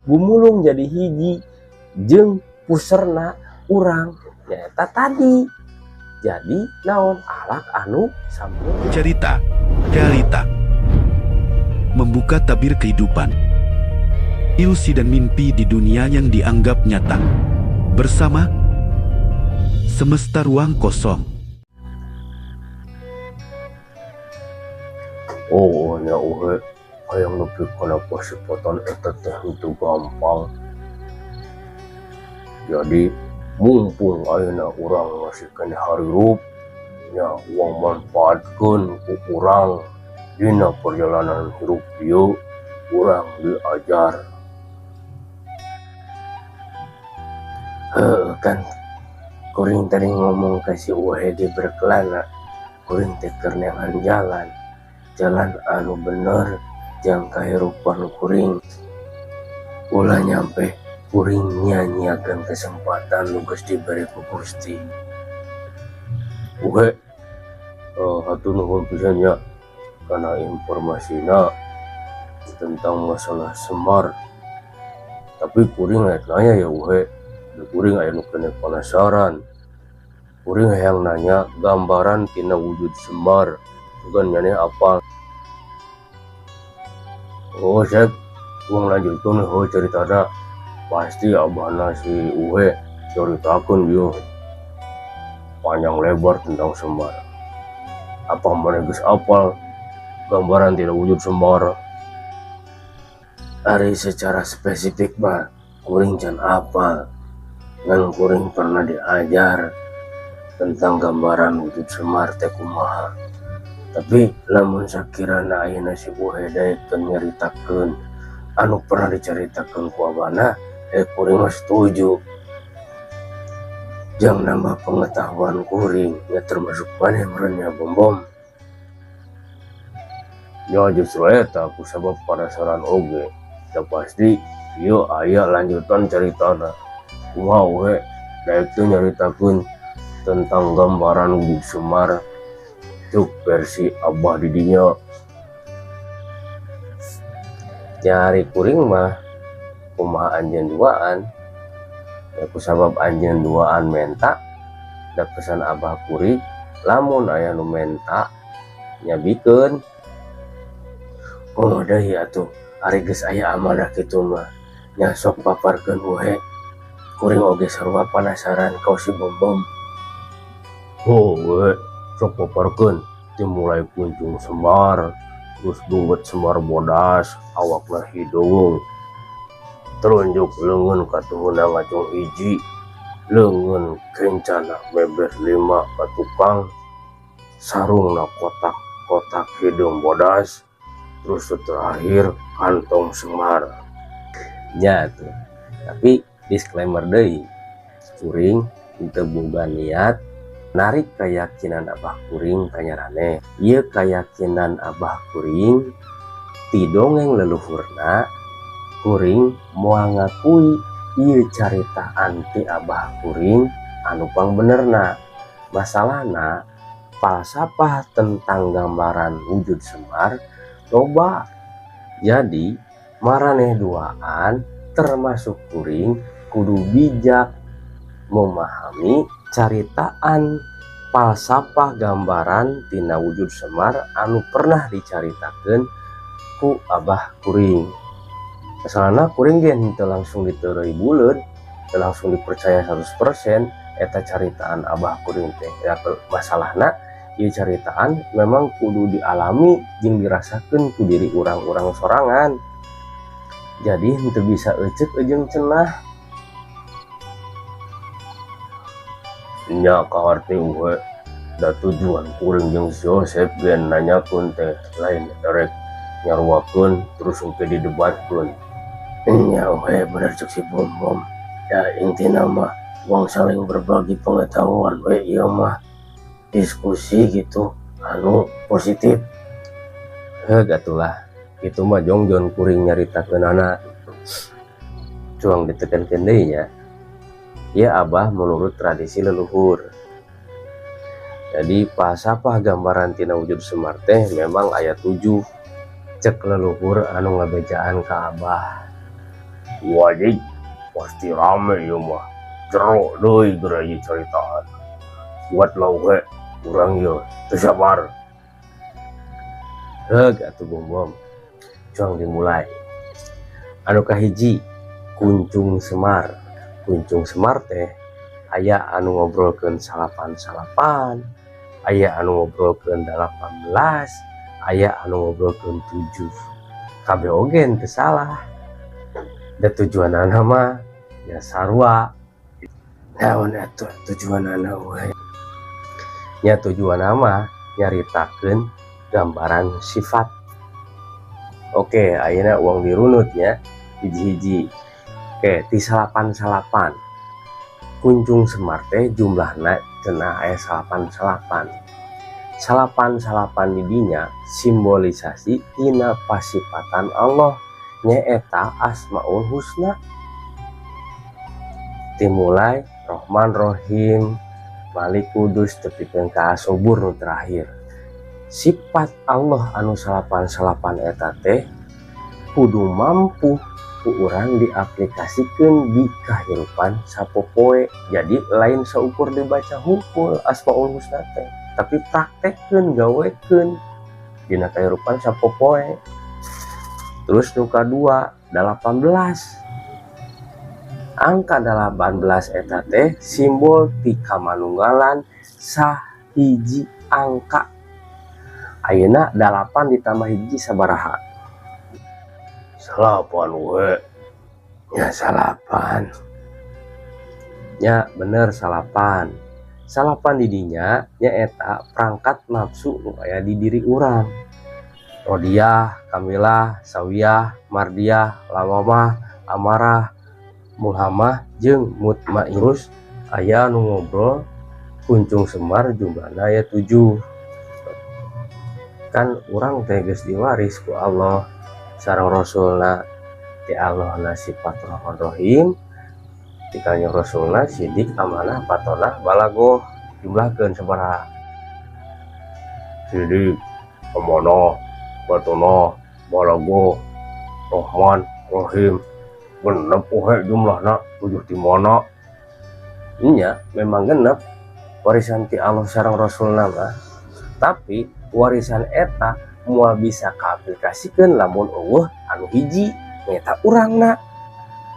Gumulung jadi hiji jeung puserna urang nyaeta tadi jadi naon akhlak anu sampurna. Cerita, realita, membuka tabir kehidupan, ilusi dan mimpi di dunia yang dianggap nyata. Bersama semesta ruang kosong. Oh nya, Uhe, hayang nepi kana pasipatan eta teh henteu gampang. Jadi mumpung ayeuna urang masih keneh hirup nya, urang manfaatkeun ku urang dina perjalanan hirup ieu urang diajar. Heuh, kan kuring tadi ngomong ke si Uhe di berkelana, kuring teh keur neangan jalan jalan anu bener jang kahirupan kuring, ulah nyampe kuring nyia-nyiakeun kesempatan nu geus dibere ku Gusti. Uhe, hatur nuhun pisan nya kana informasina tentang masalah Semar. Tapi kuring rek nanya ya, Uhe, da kuring aya nu keneh penasaran. Kuring hayang nanya gambaran tina wujud Semar, bukan nyaneh apa. Oh, Sep, urang lanjutkeun heuh ceritana. Pasti abahna si Uhe caritakeun ieu panjang lebar tentang Semar. Apa maneh geus apal gambaran tina wujud Semar? Ari secara spesifik mah kuring can apal, ngan kuring pernah diajar tentang gambaran wujud Semar teh kumaha. Tapi lamun sakirana ayeuna si Uhe daekeun nyaritakeun anu pernah dicaritakeun ku abahna, kuring mah setuju. Jang nambah pengetahuan kuring ya, termasuk maneh meureun nya, Bom Bom. Ya, justru eta ku sabab penasaran oge. Da pasti ieu aya lanjutan caritana. Kumaha, Uhe, daek teu nyaritakeun tentang gambaran wujud Semar cuk versi abah di dinya? Ari kuring mah kumaha anjeun duaan ya, kusabab anjeun duaan menta. Da pesan abah kuring, lamun aya nu menta nya bikeun. Oh, deui atuh, ari geus aya amanah kitu mah nya sok paparkeun, Uhe. Kuring oge sarua penasaran kau si Bom Bom. Oh, we, sok paparkeun dimulai kuncung Semar, terus beungeut Semar bodas, awakna hideung, telunjuk leungeun katuhuna ngacung hiji, leungeun kencana beber lima ka tukang, sarungna kotak-kotak hideung bodas, terus terakhir kantong Semar. Nya tuh, tapi disclaimer deui, kuring teu boga niat narik keyakinan abah kuring ka nyaraneh. Ieu keyakinan abah kuring ti dongeng leluhurna. Kuring moal ngakui ieu caritaan ti abah kuring anu pangbenerna. Masalahna, falsafah tentang gambaran wujud Semar loba. Jadi maraneh duaan termasuk kuring kudu bijak memahami caritaan falsafah gambaran tina wujud Semar anu pernah dicaritakeun ku abah kuring. Masalahna, kuring ge henteu langsung diteureuy buleud, teu langsung dipercaya 100% eta caritaan abah kuring teh. Ya, masalahna ieu caritaan memang kudu dialami jeung dirasakeun ku diri urang-urang sorangan. Jadi henteu bisa ecek jeung cenah. Nya, kaharti, Uhe. Da tujuan kuring jeung si Yosep ge nanyakeun teh lain erek nyaruakeun terus engke didebatkeun. Nya, Uhe, bener cek si Bom Bom. Ya, intina mah urang saling berbagi pengetahuan we ieu mah, diskusi gitu anu positif. Heuh atulah, kitu mah jongjon kuring nyaritakeunana. Cuang ditekankeun deui nya. Ya, abah menurut tradisi leluhur. Jadi falsafah gambaran tina wujud Semar teh memang aya 7 cek leluhur anu ngabejaan ka abah. Wajib pasti rame ieu mah, jero deui geura ieu caritaan. Buat lauk urang ieu teu sabar. Heug atuh, Bom Bom. Cuang dimulai. Anu kahiji, Kuncung Semar. Kuncung Semar teh aya anu ngobrolkeun salapan salapan, aya anu ngobrolkeun 18, aya anu ngobrolkeun 7. Kabeh oge teu salah. Da tujuanana mah ya sarua. Naon atuh tujuanana we? Nya, tujuanna mah nyaritakeun gambaran sifat. Oke, ayeuna urang dirunut ya hiji-hiji. Oke, ti salapan salapan. Kuncung Semar teh jumlahna cenah aya salapan salapan. Salapan salapan di dinya simbolisasi tina pasipatan Allah, nyaeta Asmaul Husna. Dimulai Rohman, Rohim, Malik, Kudus, tepikeun ka Asobur nu terakhir. Sifat Allah anu salapan salapan eta teh kudu mampu ku urang diaplikasikeun di kahirupan sapopoe. Jadi lain saukur dibaca hungkul Asmaul Husna teh, tapi praktekkeun, gawekeun dina kahirupan sapopoe. Terus nu kadua, 18. Angka 18 eta teh simbol ti kamanunggalan sahiji angka. Ayeuna 8 ditambah hiji sabaraha? Salapan we. Ya, salapan. Ya, bener, salapan. Salapan di dinya nyaeta perangkat nafsu nu aya di diri urang. Rodiah, Kamilah, Sawiyah, Mardiah, Lawamah, Amarah, Mulhamah, jeung Mutmainah. Terus aya nu ngobrol Kuncung Semar jumlahna aya 7. Kan urang teh geus diwaris ku Allah sareng Rasulna, ti Allahna sifat Rahman Rahim, ti Kanjeng Rasulna sidik, amanah, fatonah, balagoh. Jumlahkeun sabaraha? Sidik, amanah, fatonah, balagoh, Rahman Rahim, genep ohe jumlahna. 7 di mana nya? Memang genep warisan ti Allah sareng Rasulna mah, tapi warisan eta moal bisa kaaplikasikeun lamun euweuh anu hiji, nyaeta urangna.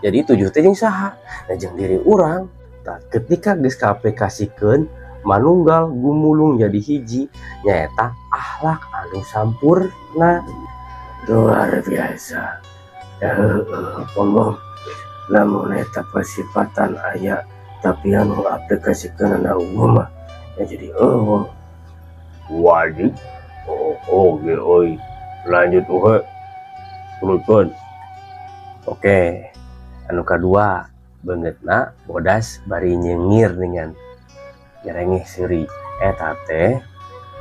Jadi 7 teh jeung saha? Nah, jeung diri urang. Tah, ketika geus kaaplikasikeun, manunggal gumulung jadi hiji, nyaeta akhlak anu sampurna. Luar biasa ya. Heueuh, ngomong lamun eta pasifatan aya, tapi anu aplikasikeun euweuh mah ya jadi euweuh. Wajib. Oh, oke euy, lanjut oke, teruskeun. Oke, anu kadua, beungeutna bodas bari nyengir dengan nyerengeh seuri, eta teh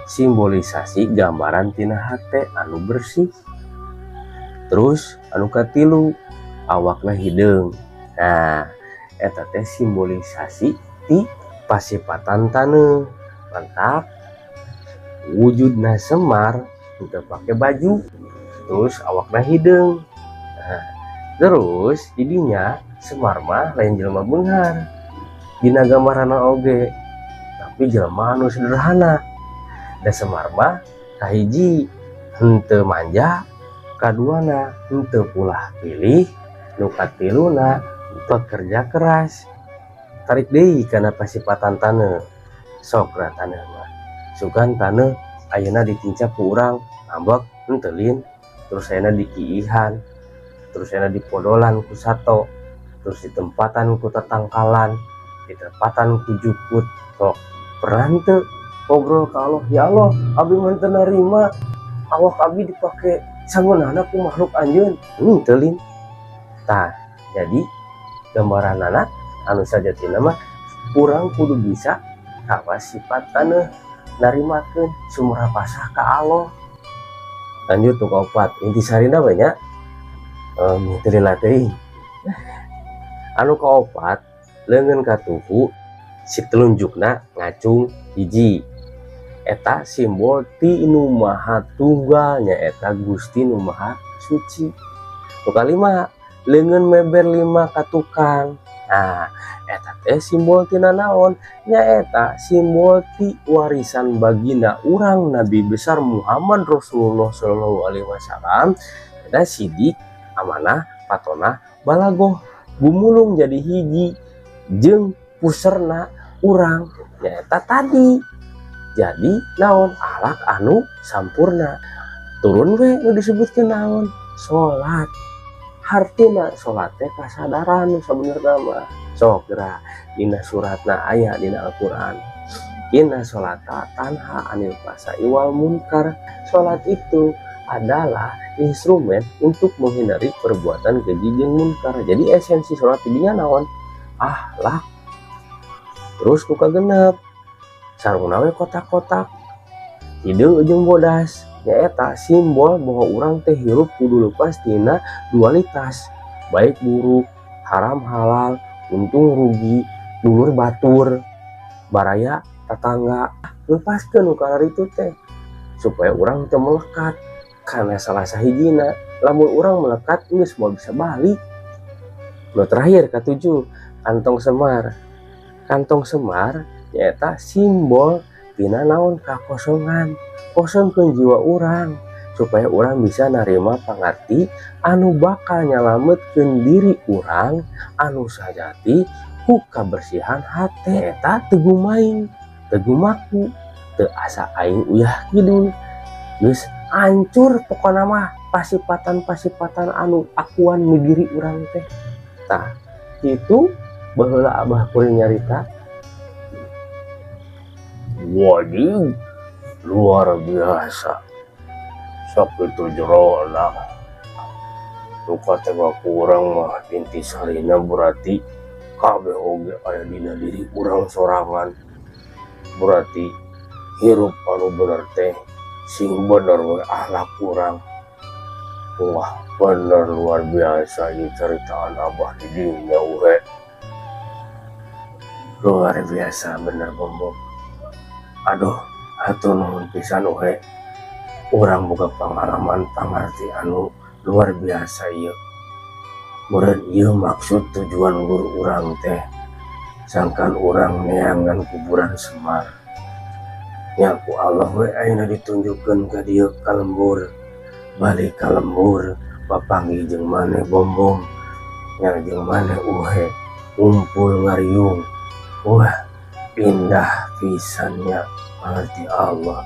simbolisasi gambaran tina hate anu bersih. Terus anu katilu, awakna hideung. Nah, eta teh simbolisasi ti pasipatan taneuh. Mantap wujudna Semar teu pake baju, terus awakna hideung. Nah, terus didinya Semar mah lain jelema beunghar dina gambaranna oge, tapi jelema anu sederhana. Da Semar mah kahiji henteu manja, kaduana henteu pulah pilih, nu katiluna pekerja keras. Tarik deui kana pasipatan taneuh. Sok ra taneuh mah sugan taneuh ayeuna ditincap ku urang ngambek henteu lin? Terus ayeuna dikiihan, terus ayeuna dipodolan ku sato, terus ditempatan ku tatangkalan, ditempatan ku jukut. Sok pernah henteu ngobrol ka Allah, "Ya Allah, abdi mah teu narima awak abdi dipake sangeunahna ku makhluk anjeun"? Henteu lin? Tah, jadi gambaranana anu sajatina mah urang kudu bisa kawas sifat taneuh, narimakeun sumrah pasrah ka Allah. Lanjut nu kaopat, intisarina banyak teu lila teuing. Anu kaopat, leungeun katuhu si telunjukna ngacung hiji, eta simbol ti nu maha tunggal, nyaeta Gusti nu Maha Suci. Nu kalima, Leungeun meber 5 ka tukang. Nah, eta teh simbol tina naon? Nyaeta simbol ti warisan baginda urang Nabi besar Muhammad Rasulullah Shallallahu Alaihi Wasallam, eta sidik, amanah, fatonah, balagoh, gumulung jadi hiji jeung puserna urang, nyaeta tadi jadi naon, akhlak anu sampurna. Turun we nu disebutkeun naon, salat. Hartina salat teh kasadaran sabenerna mah. Sok geura, dina suratna aya dina Al-Qur'an, "Inna sholata tanha anil fahsya'i wal munkar." Salat itu adalah instrumen untuk menghindari perbuatan keji jeung munkar. Jadi esensi salat dinya naon? Akhlak. Terus ku kagenep, sarungna we kotak-kotak, hideung jeung bodas, nyaeta simbol bahwa urang teh hirup kudu lepas tina dualitas, baik buruk, haram halal, untung rugi, dulur batur, baraya tetangga. Lepaskeun nu itu teh supaya urang teu melekat, karena salah sahijina lamun urang melekat geus moal bisa balik. Nu terakhir, katujuh, kantong semar. Kantong semar nyaeta simbol tina naon? Kakosongan. Kosongkeun jiwa urang supaya urang bisa narima pangarti anu bakal nyalametkeun diri urang anu sajati ku kabersihan hate. Eta teu gumaing, teu gumaku, teu asa aing uyah kidul, geus hancur pokona mah pasipatan-pasipatan anu akuan di diri urang teh. Tah, kitu baheula abah kuring nyarita. Waduh, luar biasa. Sakitu jerona. Duka teh kurang mah intisarina berarti kabeh oge aya dina diri urang sorangan. Berarti hirup anu bener teh sing bener we akhlak urang. Wah, bener luar biasa ini ceritaan Abah di dinya, Uhe. Luar biasa bener, Bombom. Aduh, hatur nuhun pisan, Uhe. Urang boga pengalaman pangarti anu luar biasa ieu. Meureun ieu maksud tujuan guru urang teh sangkan urang neangan kuburan Semar. Nya ku Allah we ayeuna ditunjukkeun ka dieu ka lembur. Balik ka lembur papanggih jeung maneh, Bombom, nya jeung maneh, Uhe, ngumpul ngariung. Wah, indah pisan nya pangarti Allah.